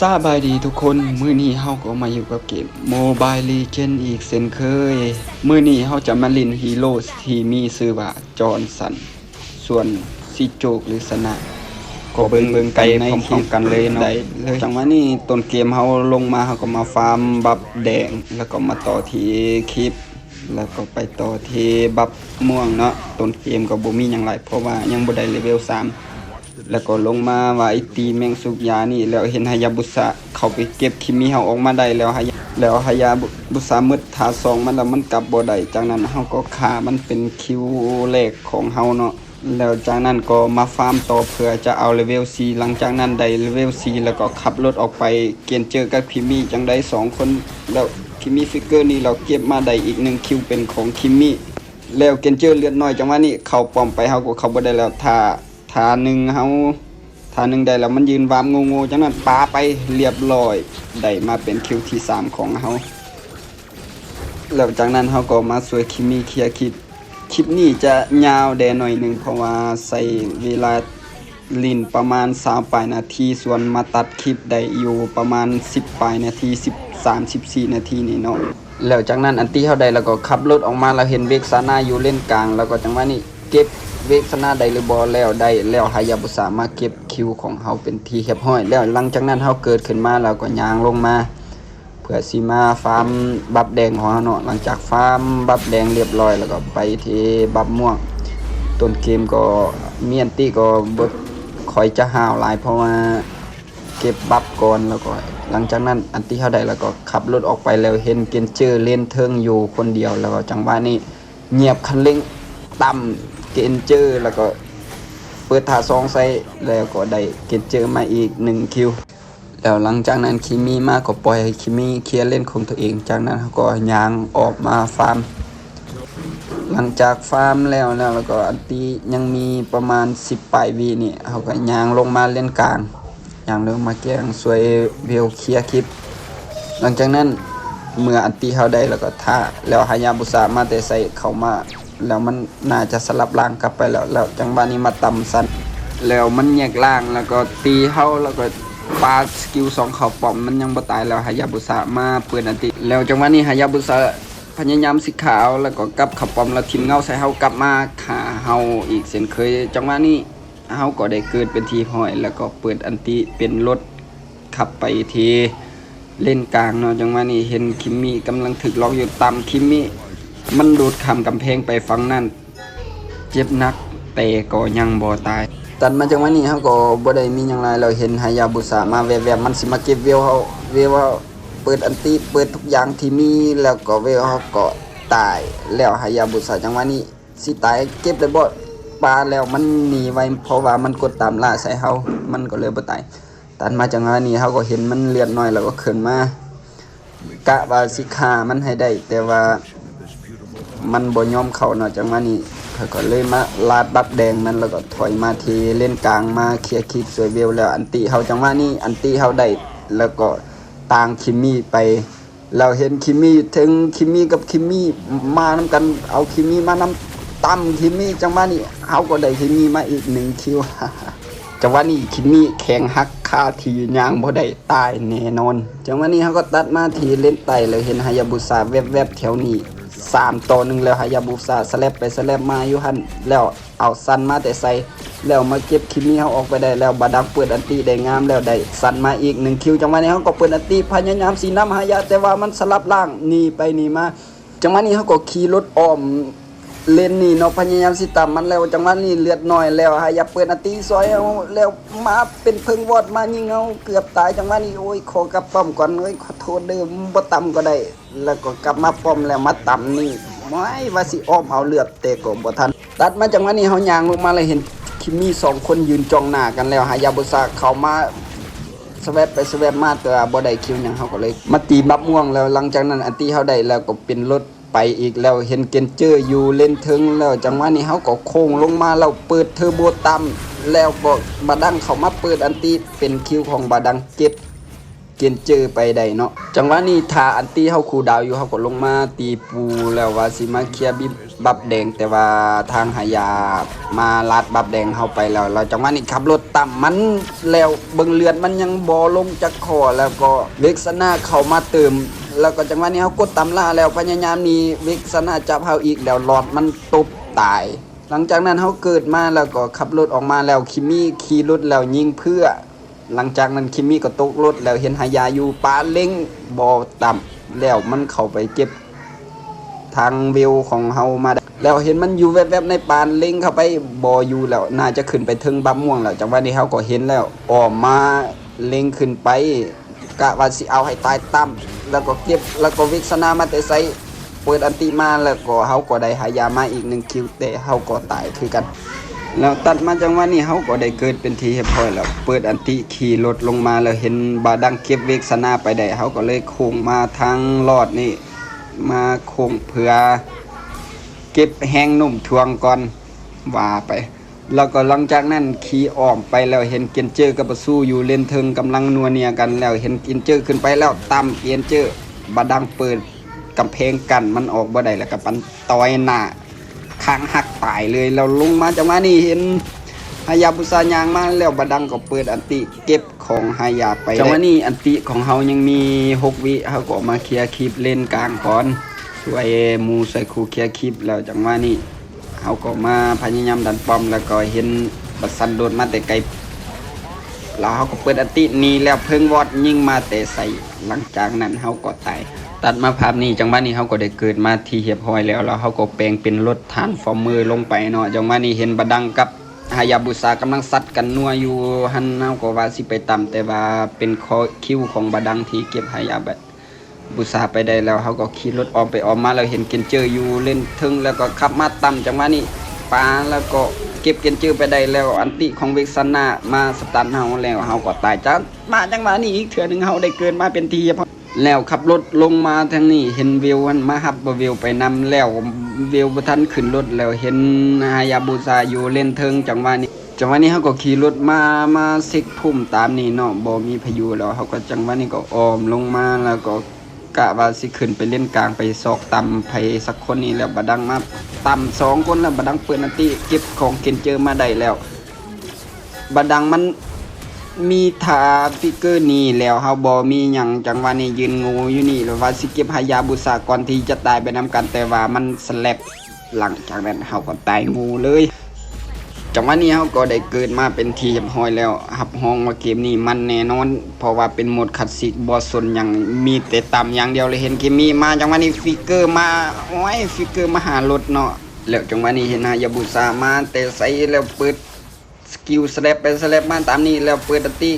ສະບາຍດີທຸກຄົນ, ມື້ນີ້ເຮົາກໍມາຢູ່ກັບເກມ Mobile Legends ອີກເຊັ່ນເຄີຍ. ມື້ນີ້ເຮົາຈະມາຫຼິ້ນຮີໂຣທີ່ມີຊື່ວ່າ Johnson ສ່ວນຊິໂຈກ ຫຼື ຊະນະ ກໍເບິ່ງໄປພ້ອມໆກັນເລີຍເນາະ. ໄດ້ເລີຍ. ຈັງຫວະນີ້ຕົ້ນເກມເຮົາລົງມາ ເຮົາກໍມາຟາມບັບແດງ ແລ້ວກໍມາຕໍ່ທີ່ຄຣິບ ແລ້ວກໍໄປຕໍ່ທີ່ບັບມ່ວງເນາະ. ຕົ້ນເກມກໍບໍ່ມີຫຍັງຫຼາຍ ເພາະວ່າຍັງບໍ່ໄດ້ເລເວວສາມ ແລ້ວກໍລົງມາໄຫວ້ຕີແມງສູບຢານີ້ ແລ້ວເຫັນຮາຍາບຸສະເຂົ້າໄປເກັບຄິມມິເຮົາອອກມາໄດ້ ແລ້ວຮາຍາ ແລ້ວຮາຍາບຸສະໝົດທ່າສອງມັນ ແລ້ວມັນກັບບໍ່ໄດ້. ຈາກນັ້ນເຮົາກໍຂ້າມັນເປັນຄິວແລກຂອງເຮົາເນາະ. ແລ້ວຈາກນັ້ນກໍມາຟາມຕໍ່ເພື່ອຈະເອົາເລເວວສີ່. ຫຼັງຈາກນັ້ນໄດ້ເລເວວສີ່ ແລ້ວກໍຂັບລົດອອກໄປ ເກນເຈີກັບຄິມມິ ຈັ່ງໃດສອງຄົນ ແລ້ວຄິມມິຟິກເກີນີ້ ແລ້ວເກັບມາໄດ້ອີກໜຶ່ງຄິວເປັນຂອງຄິມມິ ແລ້ວເກນເຈີເລືອດໜ້ອຍ ຈັງຫວະນີ້ເຂົ້າປ້ອມໄປ ເຮົາກໍເຂົ້າບໍ່ໄດ້ແລ້ວ. ຖ້າ ຖ້າໜຶ່ງເຮົາ ຖ້າໜຶ່ງໄດ້ແລ້ວ ມັນຢືນວາມໂງ່ໆ ຈັ່ງນັ້ນປາໄປ ລຽບຮ້ອຍ ໄດ້ມາເປັນຄິວທີສາມຂອງເຮົາ. ແລ້ວຈາກນັ້ນເຮົາກໍມາຊ່ວຍຄິມມິເຄຍຄລິບ. ຄລິບນີ້ຈະຍາວແດ່ໜ້ອຍໜຶ່ງ ເພາະວ່າໃຊ້ເວລາຫຼິ້ນປະມານຊາວປາຍນາທີ ສ່ວນມາຕັດຄລິບໄດ້ຢູ່ປະມານສິບປາຍນາທີ ສິບສາມ ສິບສີ່ນາທີນີ້ເນາະ. ແລ້ວຈາກນັ້ນອັນຕິເຮົາໄດ້ ແລ້ວກໍຂັບລົດອອກມາ ແລ້ວເຫັນເວກຊານາຢູ່ເລນກາງ ແລ້ວກໍຈັງຫວະນີ້ເກັບເວກຊານາໄດ້ຫຼືບໍ່ ແລ້ວໄດ້ ແລ້ວຮາຍາບຸສະມາເກັບຄິວຂອງເຮົາເປັນທີ່ຮຽບຮ້ອຍ. ແລ້ວຫຼັງຈາກນັ້ນເຮົາເກີດຂຶ້ນມາ ແລ້ວກໍຍ່າງລົງມາ ເພື່ອຊິມາຟາມບັບແດງຂອງເຮົາເນາະ. ຫຼັງຈາກຟາມບັບແດງລຽບຮ້ອຍ ແລ້ວກໍໄປທີ່ບັບມ່ວງ. ຕົ້ນເກມກໍມີອັນຕິກໍບໍ່ຄ່ອຍຈະຫ້າວຫຼາຍ ເພາະວ່າເກັບບັບກ່ອນ ແລ້ວກໍຫຼັງຈາກນັ້ນອັນຕິເຮົາໄດ້ ແລ້ວກໍຂັບລົດອອກໄປ ແລ້ວເຫັນເກນເຈີເລນເທິງຢູ່ຄົນດຽວ ແລ້ວກໍຈັງຫວະນີ້ຫຍຽບຄັນເລັ່ງຕຳເກນເຈີ ແລ້ວກໍເປີດທ່າສອງໃສ່ ແລ້ວກໍໄດ້ເກນເຈີມາອີກໜຶ່ງຄິວ. ແລ້ວຫຼັງຈາກນັ້ນຄິມມິມາກໍປ່ອຍໃຫ້ຄິມມິເຄຍເລນຂອງຕົວເອງ. ຈາກນັ້ນເຮົາກໍຍ່າງອອກມາຟາມ. ຫຼັງຈາກຟາມແລ້ວ ແລ້ວ ແລ້ວກໍອັນຕິຍັງມີປະມານສິບປາຍວິນີ້ ເຮົາກໍຍ່າງລົງມາເລນກາງ ຍ່າງລົງມາແກງຊ່ວຍເວວເຄຍຄລິບ. ຫຼັງຈາກນັ້ນເມື່ອອັນຕິເຮົາໄດ້ ແລ້ວກໍຖ້າ ແລ້ວຮາຍາບຸສະມາແຕ່ໃສເຂົ້າມາ ແລ້ວມັນໜ້າຈະສະຫຼັບລ່າງກັບໄປແລ້ວ ແລ້ວຈັງຫວະນີ້ມາຕຳສັນ ແລ້ວມັນແຍກລ່າງ ແລ້ວກໍຕີເຮົາ ແລ້ວກໍປາສະກິວສອງເຂົ້າປ້ອມ ມັນຍັງບໍ່ຕາຍ ແລ້ວຮາຍາບຸສະມາເປີດອັນຕິ ແລ້ວຈັງຫວະນີ້ຮາຍາບຸສະພະຍາຍາມຊິຂ້າເຮົາ ແລ້ວກໍກັບເຂົ້າປ້ອມ ແລ້ວຖິ້ມເງົາໃສ່ເຮົາ ກັບມາຫາເຮົາອີກເຊັ່ນເຄີຍ. ຈັງຫວະນີ້ເຮົາກໍໄດ້ເກີດເປັນທີ່ຮຽບຮ້ອຍ ແລ້ວກໍເປີດອັນຕິເປັນລົດ ຂັບໄປທີ່ເລນກາງເນາະ. ຈັງຫວະນີ້ເຫັນຄິມມິກຳລັງຖືກລັອກຢູ່ ຕຳຄິມມິ ມັນໂດດຂ້າມກຳແພງໄປຝັ່ງນັ້ນ ເຈັບໜັກແຕ່ກໍຍັງບໍ່ຕາຍ. ຕັດມາຈັງຫວະນີ້ເຮົາກໍບໍ່ໄດ້ມີຫຍັງຫຼາຍ ແລ້ວເຫັນຮາຍາບຸສະມາແວບໆ ມັນຊິມາເກັບເວວເຮົາ ເວວເຮົາເປີດອັນຕິ ເປີດທຸກຢ່າງທີ່ມີ ແລ້ວກໍເວວເຮົາກໍຕາຍ ແລ້ວຮາຍາບຸສະຈັງຫວະນີ້ຊິຕາຍ ເກັບໄດ້ບໍ່ ປາແລ້ວມັນໜີໄວ ເພາະວ່າມັນກົດຕາມລ່າໃສ່ເຮົາ ມັນກໍເລີຍບໍ່ຕາຍ. ຕັດມາຈັງຫວະນີ້ເຮົາກໍເຫັນມັນເລືອດໜ້ອຍ ແລ້ວກໍຂຶ້ນມາ ກະວ່າຊິຂ້າມັນໃຫ້ໄດ້ ແຕ່ວ່າມັນບໍ່ຍອມເຂົ້າເນາະ. ຈັງຫວະນີ້ເຂົາກໍເລີຍມາລາດບັບແດງມັນ ແລ້ວກໍຖອຍມາທີ່ເລນກາງ ມາເຄຍຄລິບຊ່ວຍເວວ ແລ້ວອັນຕິເຮົາ ຈັງຫວະນີ້ອັນຕິເຮົາໄດ້ ແລ້ວກໍຕາງຄິມມິໄປ ແລ້ວເຫັນຄິມມິເທິງ ຄິມມິກັບຄິມມິມານຳກັນ ເອົາຄິມມິມານຳ ຕຳຄິມມິ ຈັງຫວະນີ້ເຮົາກໍໄດ້ຄິມມິມາອີກໜຶ່ງຄິວ. ຈັງຫວະນີ້ຄິມມິແຂງຫັກຄາທີ່ ຍ່າງບໍ່ໄດ້ ຕາຍແນ່ນອນ. ຈັງຫວະນີ້ເຮົາກໍຕັດມາທີ່ເລນໃຕ້ ແລ້ວເຫັນຮາຍາບຸສະແວບໆແຖວນີ້ ສາມຕໍ່ໜຶ່ງ ແລ້ວຮາຍາບຸສະສະແລັບໄປສະແລັບມາຢູ່ຫັ້ນ ແລ້ວເອົາຊັນມາແຕ່ໃສ ແລ້ວມາເກັບຄິມມິເຮົາອອກໄປໄດ້ ແລ້ວບາດັງເປີດອັນຕິໄດ້ງາມ ແລ້ວໄດ້ຊັນມາອີກໜຶ່ງຄິວ. ຈັງຫວະນີ້ເຮົາກໍເປີດອັນຕິພະຍາຍາມຊິນຳຮາຍາ ແຕ່ວ່າມັນສະຫຼັບລ່າງໜີໄປໜີມາ. ຈັງຫວະນີ້ເຮົາກໍຂີ່ລົດອ້ອມເລນນີ້ເນາະ ພະຍາຍາມຊິຕາມມັນ ແລ້ວຈັງຫວະນີ້ເລືອດໜ້ອຍ ແລ້ວຮາຍາເປີດອັນຕິຊ່ອຍເຮົາ ແລ້ວມາເປັນເພິ່ງວອດມາຍິງເຮົາເກືອບຕາຍ. ຈັງຫວະນີ້ ໂອ້ຍ ຂໍກັບປ້ອມກ່ອນ ໂອ້ຍ ຂໍໂທດເດີ ບໍ່ຕຳກໍໄດ້. ແລ້ວກໍກັບມາປ້ອມ ແລ້ວມາຕຳນີ້ ໂອ້ຍ ວ່າຊິອ້ອມເອົາເລືອດ ແຕ່ກໍບໍ່ທັນ. ຕັດມາຈັງຫວະນີ້ເຮົາຍ່າງລົງມາ ແລ້ວເຫັນຄິມມິສອງຄົນຢືນຈ້ອງໜ້າກັນ ແລ້ວຮາຍາບຸສະເຂົ້າມາສະແວັບໄປສະແວັບມາ ແຕ່ວ່າບໍ່ໄດ້ຄິວຫຍັງ ເຮົາກໍເລີຍມາຕີບັບມ່ວງ. ແລ້ວຫຼັງຈາກນັ້ນອັນຕິເຮົາໄດ້ ແລ້ວກໍເປັນລົດ ໄປອີກ ແລ້ວເຫັນເກນເຈີຢູ່ເລນເທິງ ແລ້ວຈັງຫວະນີ້ເຮົາກໍໂຄ້ງລົງມາ ແລ້ວເປີດເທີໂບຕຳ ແລ້ວກໍບາດັງເຂົ້າມາເປີດອັນຕິ ເປັນຄິວຂອງບາດັງເຈັດ ເກນເຈີໄປໄດ້ເນາະ. ຈັງຫວະນີ້ຖ້າອັນຕິເຮົາຄູດາວຢູ່ ເຮົາກໍລົງມາຕີປູແລ້ວວ່າຊິມາເຄຍບິບ ບັບແດງ ແຕ່ວ່າທາງຮາຍາມາລາດບັບແດງເຮົາໄປແລ້ວ ແລ້ວຈັງຫວະນີ້ຂັບລົດຕຳມັນ ແລ້ວເບິ່ງເລືອດມັນຍັງບໍ່ລົງຈັກຂໍ້ ແລ້ວກໍເວກຊະນາເຂົ້າມາເຕີມ ແລ້ວກໍຈັງຫວະນີ້ເຮົາກົດຕຳລາແລ້ວ ພະຍາຍາມໜີ ເວກຊະນາຈັບເຮົາອີກ ແລ້ວລອດມັນຕົບຕາຍ. ຫຼັງຈາກນັ້ນເຮົາເກີດມາແລ້ວກໍຂັບລົດອອກມາແລ້ວ ຄິມີຂີ່ລົດແລ້ວຍິງເພື່ອ ຫຼັງຈາກນັ້ນຄິມີກໍຕົກລົດແລ້ວເຫັນຮາຍາຢູ່ປ່າເລັງບໍ່ຕຳ ແລ້ວມັນເຂົ້າໄປເກັບທາງເວວຂອງເຮົາມາໄດ້ ແລ້ວເຫັນມັນຢູ່ແວບໆໃນປ່າເລັງເຂົ້າໄປບໍ່ຢູ່ແລ້ວ ໜ້າຈະຂຶ້ນໄປເທິງບັບມ່ວງແລ້ວ. ຈັງຫວະນີ້ເຮົາກໍເຫັນແລ້ວ ອ້ອມມາເລັງຂຶ້ນໄປ ກະວ່າຊິເອົາໃຫ້ຕາຍຕຳ ແລ້ວກໍເກັບ ແລ້ວກໍເວກຊະນາມາແຕ່ໃສ ເປີດອັນຕິມາແລ້ວກໍເຮົາກໍໄດ້ຮາຍາມາອີກໜຶ່ງຄິວ ແຕ່ເຮົາກໍຕາຍຄືກັນ. ແລ້ວຕັດມາຈັງຫວະນີ້ເຮົາກໍໄດ້ເກີດເປັນທີ່ຮຽບຮ້ອຍແລ້ວ ເປີດອັນຕິຂີ່ລົດລົງມາແລ້ວເຫັນບາດັງເກັບເວກຊະນາໄປໄດ້ ເຮົາກໍເລີຍໂຄ້ງມາທາງລອດນີ້ ມາໂຄ້ງເພື່ອເກັບແຮງໂນ້ມຖ່ວງກ່ອນວ່າໄປ. ແລ້ວກໍຫຼັງຈາກນັ້ນຂີ່ອ້ອມໄປແລ້ວເຫັນເກນເຈີກັບບາຊູຢູ່ເລນເທິງກຳລັງນົວເນຍກັນ ແລ້ວເຫັນເກນເຈີຂຶ້ນໄປແລ້ວຕຳເກນເຈີ ບາດັງເປີດກຳແພງກັ້ນມັນອອກບໍ່ໄດ້ ແລ້ວກໍປັນຕ່ອຍໜ້າ ຄາງຫັກຕາຍເລີຍ. ແລ້ວລົງມາຈັງຫວະນີ້ເຫັນຮາຍາບູຊາຍ່າງມາແລ້ວ ບາດັງກໍເປີດອັນຕິເກັບຂອງຮາຍາໄປ ຈັງຫວະນີ້ອັນຕິຂອງເຮົາຍັງມີຫົກວິ ເຮົາກໍມາເຄຍຄລິບເລນກາງກ່ອນ ຊ່ວຍໝູ່ຊ່ວຍຄູ່ເຄຍຄລິບ ແລ້ວຈັງຫວະນີ້ ເຮົາກໍມາພະຍາຍາມດັນປ້ອມ ແລ້ວກໍເຫັນບັດຊັນໂດດມາແຕ່ໄກ ແລ້ວເຮົາກໍເປີດອັນຕິໜີ ແລ້ວເພິ່ງວອດຍິງມາແຕ່ໃສ ຫຼັງຈາກນັ້ນເຮົາກໍຕາຍ. ຕັດມາພາບນີ້ ຈັງຫວະນີ້ເຮົາກໍໄດ້ເກີດມາທີ່ຮຽບຮ້ອຍແລ້ວ ແລ້ວເຮົາກໍແປງເປັນລົດທຣານຟອມເມີລົງໄປເນາະ. ຈັງຫວະນີ້ເຫັນບາດັງກັບຮາຍາບູຊາກຳລັງສັດກັນນົວຢູ່ຫັ້ນ ເຮົາກໍວ່າຊິໄປຕຳ ແຕ່ວ່າເປັນຂໍ້ຄິວຂອງບາດັງທີ່ເກັບຮາຍາ ບູຊາໄປໄດ້ແລ້ວ ເຮົາກໍຂີ່ລົດອ້ອມໄປອ້ອມມາ ແລ້ວເຫັນເກນເຈີຢູ່ເລນເທິງ ແລ້ວກໍຂັບມາຕຳ ຈັງຫວະນີ້ປາ ແລ້ວກໍເກັບເກນເຈີໄປໄດ້ແລ້ວ ອັນຕິຂອງເວກຊະນາມາສະຕັນເຮົາ ແລ້ວເຮົາກໍຕາຍ. ຈາກມາຈັງຫວະນີ້ອີກເທື່ອໜຶ່ງ ເຮົາໄດ້ເກີດມາເປັນທີ່ຮຽບຮ້ອຍ ແລ້ວຂັບລົດລົງມາທາງນີ້ ເຫັນເວວຫັ້ນມາຮັບ ເວວໄປນຳແລ້ວ ເວວບໍ່ທັນຂຶ້ນລົດ ແລ້ວເຫັນຮາຍາບູຊາຢູ່ເລນເທິງ ຈັງຫວະນີ້ ຈັງຫວະນີ້ເຮົາກໍຂີ່ລົດມາ ມາເຊັກພຸ້ມຕາມນີ້ເນາະ ບໍ່ມີພາຍຸແລ້ວ ເຮົາກໍຈັງຫວະນີ້ກໍອ້ອມລົງມາ ແລ້ວກໍກະວ່າຊິຂຶ້ນໄປເລນກາງ ໄປຊອກຕຳໃຜສັກຄົນນີ້ແລ້ວ ບາດັງມາຕຳສອງຄົນແລ້ວ ບາດັງເປີດອັນຕິເກັບຂອງເກນເຈີມາໄດ້ແລ້ວ ບາດັງມັນມີທ່າຟິກເກີໜີແລ້ວ ເຮົາບໍ່ມີຫຍັງ ຈັງຫວະນີ້ຢືນໂງ່ຢູ່ນີ້ ແລ້ວວ່າຊິເກັບຮາຍາບູຊາກ່ອນທີ່ຈະຕາຍໄປນຳກັນ ແຕ່ວ່າມັນສະແລັບ ຫຼັງຈາກນັ້ນເຮົາກໍຕາຍໂງ່ເລີຍ. ຈັງຫວະນີ້ເຮົາກໍໄດ້ເກີດມາເປັນທີ່ຮຽບຮ້ອຍແລ້ວ ຮັບຮອງວ່າເກມນີ້ມັນແນ່ນອນ ເພາະວ່າເປັນໂໝດຄລາສສິກ ບໍ່ສົນຫຍັງ ມີແຕ່ຕຳຢ່າງດຽວເລີຍ. ເຫັນເຄມີມາ ຈັງຫວະນີ້ຟິກເກີມາ ໂອ້ຍ ຟິກເກີມາຫາລົດເນາະ ແລ້ວຈັງຫວະນີ້ເຫັນຮາຍາບູຊາມາແຕ່ໃສ ແລ້ວເປີດສະກິວສະແລັບໄປສະແລັບມາຕາມນີ້ ແລ້ວເປີດອັນຕິ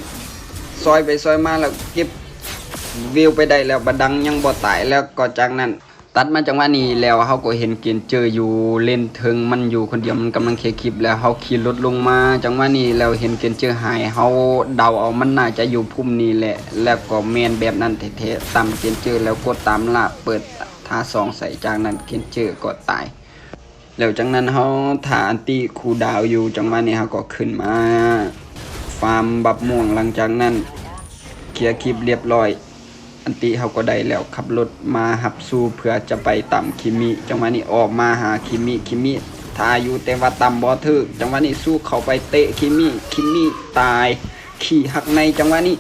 ຊອຍໄປຊອຍມາ ແລ້ວເກັບເວວໄປໄດ້ແລ້ວ ບາດັງຍັງບໍ່ຕາຍ ແລ້ວກໍຈາກນັ້ນ ຕັດມາຈັງຫວະນີ້ແລ້ວ ເຮົາກໍເຫັນເກນເຈີຢູ່ເລນເທິງ ມັນຢູ່ຄົນດຽວ ມັນກຳລັງເຄຍຄລິບ ແລ້ວເຮົາຂີ່ລົດລົງມາ ຈັງຫວະນີ້ແລ້ວເຫັນເກນເຈີຫາຍ ເຮົາເດົາເອົາມັນໜ້າຈະຢູ່ພຸ້ມນີ້ແຫຼະ ແລ້ວກໍແມ່ນແບບນັ້ນແທ້ໆ ຕຳເກນເຈີແລ້ວກົດຕາມລາກ ເປີດທ່າສອງໃສ່ ຈາກນັ້ນເກນເຈີກໍຕາຍ ແລ້ວຈາກນັ້ນເຮົາຖ້າອັນຕິຄູດາວຢູ່ ຈັງຫວະນີ້ເຮົາກໍຂຶ້ນມາຟາມບັບມ່ວງ ຫຼັງຈາກນັ້ນເຄຍຄລິບລຽບຮ້ອຍ ອັນຕິເຮົາກໍໄດ້ແລ້ວ ຂັບລົດມາຮັບສູ່ເພື່ອຈະໄປຕຳຄິມິ ຈັງຫວະນີ້ອອກມາຫາຄິມິ ຄິມິຖ້າຢູ່ແຕ່ວ່າຕຳບໍ່ຖືກ ຈັງຫວະນີ້ສູ້ເຂົ້າໄປເຕະຄິມິ ຄິມິຕາຍ ຂີ້ຮັກໃນ ຈັງຫວະນີ້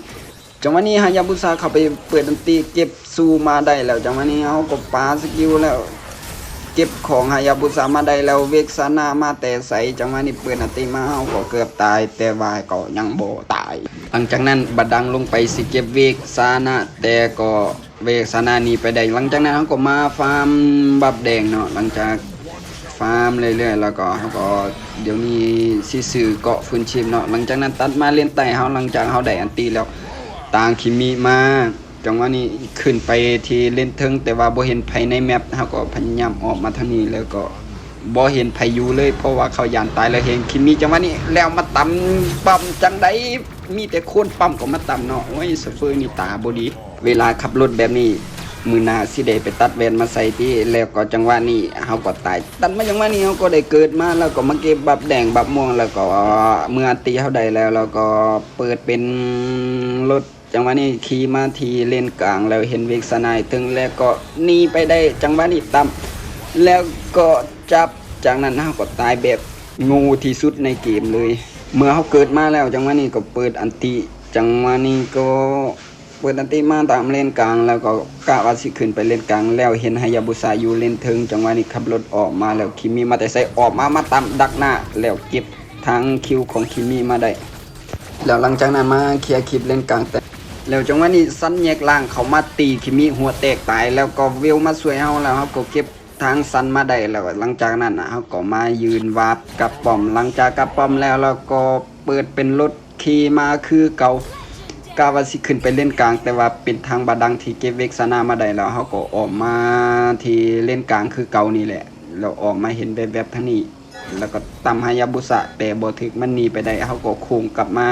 ຈັງຫວະນີ້ຮາຍາບຸຊາເຂົ້າໄປເປີດອັນຕິເກັບສູ່ມາໄດ້ແລ້ວ ຈັງຫວະນີ້ເຮົາກໍປາສະກິວແລ້ວ ເກັບຂອງຮາຍາບຸຊາມາໄດ້ແລ້ວ ເວກຊານາມາແຕ່ໃສ ຈັງຫວະນີ້ເປີດອັນຕິມາເຮົາກໍເກືອບຕາຍ ແຕ່ວ່າກໍຍັງບໍ່ຕາຍ ຫຼັງຈາກນັ້ນບາດດັງລົງໄປຊິເກັບເວກຊານາ ແຕ່ກໍ ເວກຊານາໜີໄປໄດ້ ຫຼັງຈາກນັ້ນເຮົາກໍມາຟາມບັບແດງເນາະ ຫຼັງຈາກຟາມເລື້ອຍໆ ແລ້ວກໍເຮົາກໍດຽວນີ້ຊິຊື້ເກາະຟື້ນຊີບເນາະ ຫຼັງຈາກນັ້ນຕັດມາເລນໃຕ້ເຮົາ ຫຼັງຈາກເຮົາໄດ້ອັນຕິແລ້ວ ຕາງຄິມິມາ ຈັງຫວະນີ້ຂຶ້ນໄປທີ່ເລນເທິງ ແຕ່ວ່າບໍ່ເຫັນໃຜໃນແມັບ ເຮົາກໍພະຍາຍາມອອກມາທາງນີ້ ແລ້ວກໍບໍ່ເຫັນໃຜຢູ່ເລີຍ ເພາະວ່າເຂົາຢ້ານຕາຍ ແລ້ວເຫັນຄິມິ ຈັງຫວະນີ້ແລ້ວມາຕຳປ້ອມ ຈັ່ງໃດ ມີແຕ່ຄົນປ້ອມກໍມາຕຳເນາະ ໂອ້ຍ ໂຊເຟີນີ້ຕາບໍ່ດີ ເວລາຂັບລົດແບບນີ້ ມື້ໜ້າຊິໄດ້ໄປຕັດແວ່ນມາໃສ່ຕິ ແລ້ວກໍຈັງຫວະນີ້ເຮົາກໍຕາຍ ຕັດມາຈັງຫວະນີ້ເຮົາກໍໄດ້ເກີດມາ ແລ້ວກໍມາເກັບບັບແດງບັບມ່ວງ ແລ້ວກໍເມື່ອອັນຕິເຮົາໄດ້ແລ້ວ ແລ້ວກໍເປີດເປັນລົດ ຈັງຫວະນີ້ຂີ່ມາທີ່ເລນກາງ ແລ້ວເຫັນເວກຊະນາເທິງ ແລ້ວກໍໜີໄປໄດ້. ຈັງຫວະນີ້ຕຳ ແລ້ວກໍຈັບ. ຈາກນັ້ນເຮົາກໍຕາຍແບບໂງ່ທີ່ສຸດໃນເກມເລີຍ. ເມື່ອເຮົາເກີດມາແລ້ວ ຈັງຫວະນີ້ກໍເປີດອັນຕິ. ຈັງຫວະນີ້ກໍເປີດອັນຕິມາຕາມເລນກາງ ແລ້ວກໍກະວ່າຊິຂຶ້ນໄປເລນກາງ ແລ້ວເຫັນຮາຍາບຸສະຢູ່ເລນເທິງ. ຈັງຫວະນີ້ຂັບລົດອອກມາ ແລ້ວຄິມິມາແຕ່ໃສ ອອກມາ ມາຕຳດັກໜ້າ ແລ້ວເກັບທາງຄິວຂອງຄິມິມາໄດ້. ແລ້ວຫຼັງຈາກນັ້ນມາເຄຍຄລິບເລນກາງແຕກ ແລ້ວຈັງຫວະນີ້ຊັນແຍກຮ່າງເຂົ້າມາຕີຄິມິຫົວແຕກຕາຍ ແລ້ວກໍເວວມາຊ່ວຍເຮົາ ແລ້ວເຮົາກໍເກັບທາງຊັນມາໄດ້. ແລ້ວຫຼັງຈາກນັ້ນນະ ເຮົາກໍມາຢືນວາບກັບປ້ອມ. ຫຼັງຈາກກັບປ້ອມແລ້ວ ເຮົາກໍເປີດເປັນລົດຂີ່ມາຄືເກົ່າ ກະວ່າຊິຂຶ້ນໄປເລນກາງ ແຕ່ວ່າເປັນທາງບາດັງທີ່ເກັບເວກຊະນາມາໄດ້ ແລ້ວເຮົາກໍອອກມາທີ່ເລນກາງຄືເກົ່ານີ້ແຫຼະ ແລ້ວອອກມາເຫັນແວບໆທາງນີ້ ແລ້ວກໍຕຳຮາຍາບຸສະ ແຕ່ບໍ່ຖືກ ມັນໜີໄປໄດ້. ເຮົາກໍໂຄ້ງກັບມາ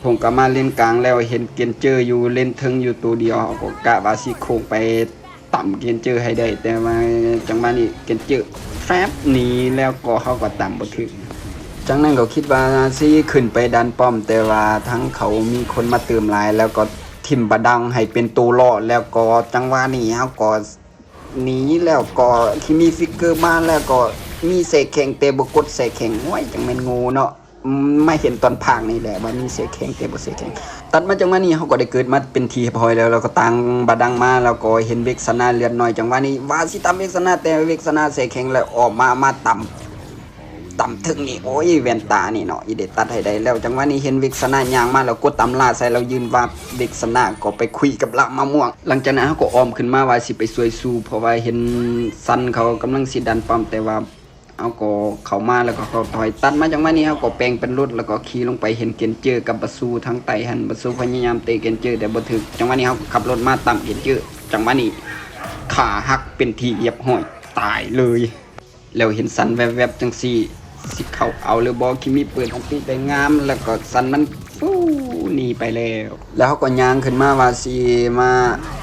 ໂຄ້ງກັບມາເລນກາງ ແລ້ວເຫັນເກນເຈີຢູ່ເລນເທິງຢູ່ໂຕດຽວ ເຮົາກໍກະວ່າຊິໂຄ້ງໄປຕຳເກນເຈີໃຫ້ໄດ້ ແຕ່ວ່າຈັງຫວະນີ້ເກນເຈີແຟບໜີ ແລ້ວກໍເຮົາກໍຕຳບໍ່ຖືກ. ຈາກນັ້ນກໍຄິດວ່າຊິຂຶ້ນໄປດັນປ້ອມ ແຕ່ວ່າທາງເຂົາມີຄົນມາເຕີມຫຼາຍ ແລ້ວກໍຖິ້ມບາດັງໃຫ້ເປັນໂຕລໍ້ ແລ້ວກໍຈັງຫວະນີ້ເຮົາກໍ ໜີ ແລ້ວກໍທີ່ມີຟິກເກີມາ ແລ້ວກໍມີແຊ່ແຂງແຕ່ບໍ່ກົດແຊ່ແຂງ. ໂອ້ຍ ຈັ່ງແມ່ນໂງ່ເນາະ ອືມ ມາເຫັນຕອນພາກນີ້ແຫຼະວ່າມີແຊ່ແຂງແຕ່ບໍ່ແຊ່ແຂງ. ຕັດມາຈັງຫວະນີ້ເຮົາກໍໄດ້ເກີດມາເປັນທີ່ຮຽບຮ້ອຍແລ້ວ ແລ້ວກໍຕາງບາດັງມາ ແລ້ວກໍເຫັນເວກຊະນາເລືອດໜ້ອຍ. ຈັງຫວະນີ້ວ່າຊິຕຳເວກຊະນາ ແຕ່ເວກຊະນາແຊ່ແຂງ ແລ້ວອອກມາ ມາຕຳ ຕຳເທິງນີ້ ໂອ້ຍ ແວ່ນຕານີ້ເນາະ ອີເດຕັດໃຫ້ໄດ້. ແລ້ວຈັງຫວະນີ້ເຫັນເວກຊະນາຍ່າງມາ ແລ້ວກົດຕາມລ່າໃສ່ ແລ້ວຢືນວ່າເວກຊະນາກໍໄປຄຸຍກັບລາວມະມ່ວງ. ຫຼັງຈາກນັ້ນເຮົາກໍອ້ອມຂຶ້ນມາວ່າຊິໄປຊ່ວຍຊູ ເພາະວ່າເຫັນຊັນເຂົາກຳລັງຊິດັນປ້ອມ ແຕ່ວ່າເຮົາກໍເຂົ້າມາ ແລ້ວກໍເຂົ້າຖອຍ. ຕັດມາຈັງຫວະນີ້ເຮົາກໍແປງເປັນລົດ ແລ້ວກໍຂີ່ລົງໄປ ເຫັນເກນເຈີກັບບາຊູທາງໃຕ້ຫັ້ນ ບາຊູພະຍາຍາມເຕະເກນເຈີແຕ່ບໍ່ຖືກ. ຈັງຫວະນີ້ເຮົາກໍຂັບລົດມາຕຳເກນເຈີ ຈັງຫວະນີ້ຂາຫັກເປັນທີ່ຮຽບຮ້ອຍ ຕາຍເລີຍ. ແລ້ວເຫັນຊັນແວບໆຈັ່ງຊີ້ ຊິເຂົ້າເອົາຫຼືບໍ່? ຄິມິເປີດອັນຕິໄດ້ງາມ ແລ້ວກໍຊັນມັນຟູໜີໄປແລ້ວ. ແລ້ວເຮົາກໍຍ່າງຂຶ້ນມາວ່າຊິມາ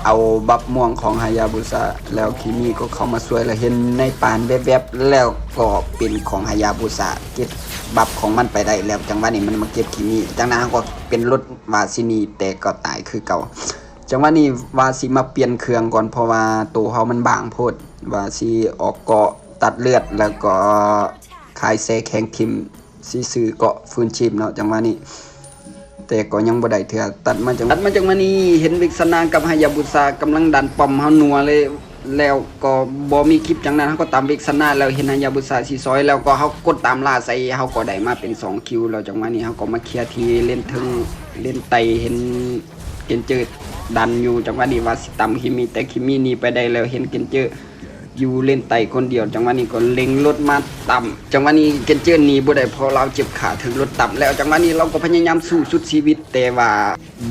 ເອົາບັບມ່ວງຂອງຮາຍາບຸສະ ແລ້ວຄິມິກໍເຂົ້າມາຊ່ວຍ ແລ້ວເຫັນໃນປານແວບໆ ແລ້ວກໍເປັນຂອງຮາຍາບຸສະ ເກັບບັບຂອງມັນໄປໄດ້ແລ້ວ. ຈັງຫວະນີ້ມັນມາເກັບຄິມິ ຈາກນັ້ນເຮົາກໍເປັນລົດວ່າຊິໜີ ແຕ່ກໍຕາຍຄືເກົ່າ. ຈັງຫວະນີ້ວ່າຊິມາປ່ຽນເຄື່ອງກ່ອນ ເພາະວ່າໂຕເຮົາມັນບາງໂພດ ວ່າຊິອອກເກາະຕັດເລືອດ ແລ້ວກໍຂາຍແຊ່ແຂງຖິ້ມ ຊິຊື້ເກາະຟື້ນຊີບເນາະ ຈັງຫວະນີ້ ແຕ່ກໍຍັງບໍ່ໄດ້ເທື່ອ. ຕັດມາຈັງ ຕັດມາຈັງຫວະນີ້ເຫັນເວກຊະນາກັບຮາຍາບຸສະກຳລັງດັນປ້ອມເຮົານົວເລີຍ ແລ້ວກໍບໍ່ມີຄລິບ. ຈັ່ງນັ້ນເຮົາກໍຕາມເວກຊະນາ ແລ້ວເຫັນຮາຍາບຸສະຊິຊອຍ ແລ້ວກໍເຮົາກົດຕາມລ່າໃສ່ ເຮົາກໍໄດ້ມາເປັນສອງຄິວແລ້ວ. ຈັງຫວະນີ້ເຮົາກໍມາເຄຍທີ່ເລນເທິງ ເລນໃຕ້ ເຫັນ ເກນເຈີດັນຢູ່. ຈັງຫວະນີ້ວ່າຊິຕຳຄິມິ ແຕ່ຄິມິໜີໄປໄດ້ແລ້ວ ເຫັນເກນເຈີຢູ່ເລນໃຕ້ຄົນດຽວ. ຈັງຫວະນີ້ກໍເລັ່ງລົດມາຕຳ ຈັງຫວະນີ້ເກນເຈີໜີບໍ່ໄດ້ ເພາະລາວເຈັບຂາ ຖືກລົດຕຳແລ້ວ. ຈັງຫວະນີ້ລາວກໍພະຍາຍາມສູ້ສຸດຊີວິດ ແຕ່ວ່າ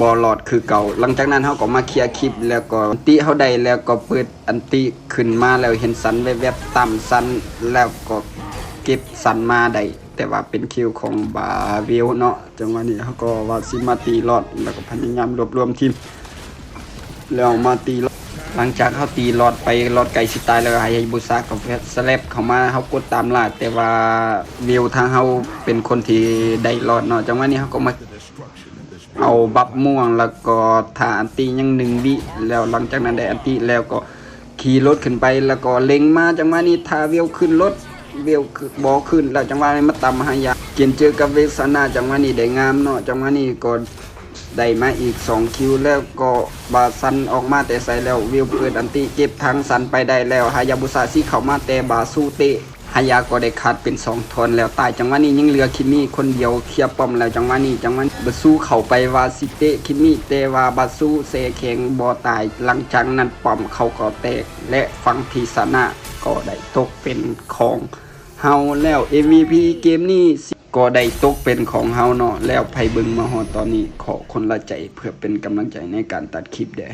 ບໍ່ລອດຄືເກົ່າ. ຫຼັງຈາກນັ້ນເຮົາກໍມາເຄຍຄລິບ ແລ້ວກໍອັນຕິເຮົາໄດ້ ແລ້ວກໍເປີດອັນຕິຂຶ້ນມາ ແລ້ວເຫັນຊັນແວບໆ ຕຳຊັນ ແລ້ວກໍເກັບຊັນມາໄດ້ ແຕ່ວ່າເປັນຄິວຂອງບາເວວເນາະ. ຈັງຫວະນີ້ເຮົາກໍວ່າຊິມາຕີລອດ ແລ້ວກໍພະຍາຍາມລວບລວມທີມ ແລ້ວມາຕີລອດ. ຫຼັງຈາກເຮົາຕີລອດໄປ ລອດໃກ້ຊິຕາຍແລ້ວ ຮາຍາບຸສະກໍສະແລັບເຂົ້າມາ ເຮົາກົດຕາມລ່າ ແຕ່ວ່າເວວທາງເຮົາເປັນຄົນທີ່ໄດ້ລອດເນາະ. ຈັງຫວະນີ້ເຮົາກໍມາເອົາບັບມ່ວງ ແລ້ວກໍຖ້າອັນຕິຍັງໜຶ່ງວິ ແລ້ວຫຼັງຈາກນັ້ນໄດ້ອັນຕິແລ້ວກໍ ຂີ່ລົດຂຶ້ນໄປ ແລ້ວກໍເລັ່ງມາ. ຈັງຫວະນີ້ຖ້າເວວຂຶ້ນລົດ ເວວຂຶ້ນ ບໍ່ຂຶ້ນແລ້ວ. ຈັງຫວະນີ້ມາຕຳຮາຍາ ເກນເຈີກັບເວກຊະນາ ຈັງຫວະນີ້ໄດ້ງາມເນາະ. ຈັງຫວະນີ້ກໍໄດ້ມາອີກສອງຄິວ ແລ້ວກໍບາຊັນອອກມາແຕ່ໃສແລ້ວ ເວວເປີດອັນຕິເກັບທາງຊັນໄປໄດ້ແລ້ວ. ຮາຍາບຸສະຊິເຂົ້າມາ ແຕ່ບາຊູເຕະ ຮາຍາກໍໄດ້ຂາດເປັນສອງທ່ອນແລ້ວຕາຍ. ຈັງຫວະນີ້ຍັງເຫຼືອຄິມິຄົນດຽວເຄຍປ້ອມແລ້ວ. ຈັງຫວະນີ້ ຈັງຫວະນີ້ບາຊູເຂົ້າໄປວ່າຊິເຕະຄິມິ ແຕ່ວ່າບາຊູແຊ່ແຂງບໍ່ຕາຍ. ຫຼັງຈາກນັ້ນປ້ອມເຂົາກໍແຕກ ແລະ ຝັ່ງທີ່ຊະນະກໍໄດ້ຕົກເປັນຂອງເຮົາແລ້ວ. ເອັມວີພີເກມນີ້ກໍໄດ້ຕົກເປັນຂອງເຮົາເນາະ. ແລ້ວໃຜເບິ່ງມາຮອດຕອນນີ້ ຂໍຄົນລະໃຈເພື່ອເປັນກຳລັງໃຈໃນການຕັດຄລິບແດ່.